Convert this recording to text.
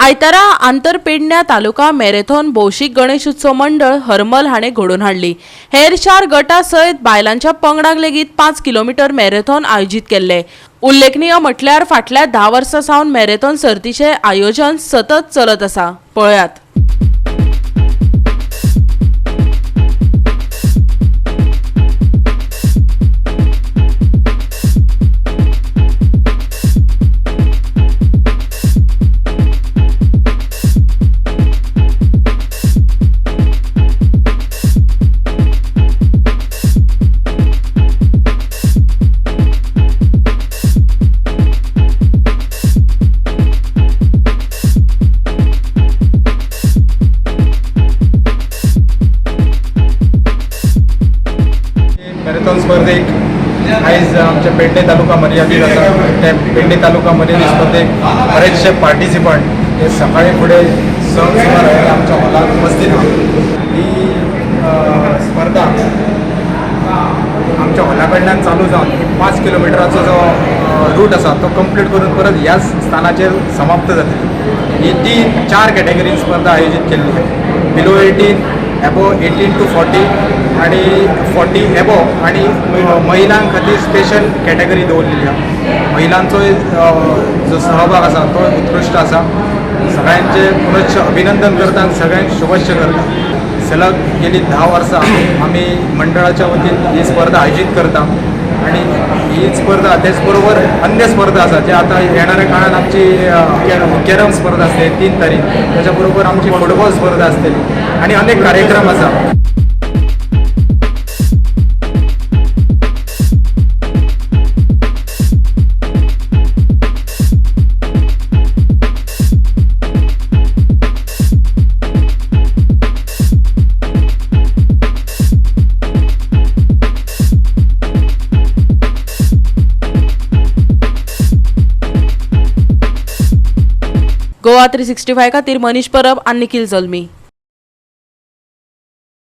आयतारा आंतर पेडण्या तालुका मॅरेथॉन भौशीक गणेश उत्सव मंडळ हरमल हाणें घडोवन हाडली. हेर 4 गटां सयत बायलांच्या पंगडाक लेगीत 5 किलोमिटर मॅरेथॉन आयोजीत केल्ले. उल्लेखनीय म्हटल्यार फाटल्या 10 वर्सां सावन मॅरेथॉन सर्तीचें आयोजन सतत चलत आसा. पळयात. मॅरेथॉन स्पर्धेक आयज आमच्या पेडणे तालुका मर्यादीत आसा. त्या पेडणे तालुका मर्यादीत स्पर्धेक बरेचशे पार्टिसिपंट हे सकाळी फुडें 6 सुमार आमच्या हॉलात उपस्थित आहा. ही स्पर्धा आमच्या हॉला कडल्यान चालू जावन ही 5 किलोमिटराचो जो रूट आसा तो कंप्लीट करून परत ह्याच स्थानाचेर समाप्त जातली. ही 3-4 कॅटेगरीन स्पर्धा आयोजीत केल्ली. बिलो 18, एबो 18 to 40 आणि 40 एबो आणि महिलां खातीर स्पेशल कॅटेगरी दवरलेली आहा. महिलांचोय जो सहभाग आसा तो उत्कृश्ट आसा. सगळ्यांचे पुनश्च अभिनंदन करता आनी सगळ्यांक शुभेच्छा करता. सलग गेली 10 वर्सां आमी मंडळाच्या वतीन ही स्पर्धा आयोजीत करता आणि ही स्पर्धा तेच बरोबर अन्य स्पर्धा आसा जे आता येणाऱ्या काळात आमची कॅरम स्पर्धा आसतली 3 तारीख, त्याच्या बरोबर आमची फुटबॉल स्पर्धा आसतली आणि अनेक कार्यक्रम आसा. गोवा 365 खातीर मनीष परब आनी निखिल जल्मी.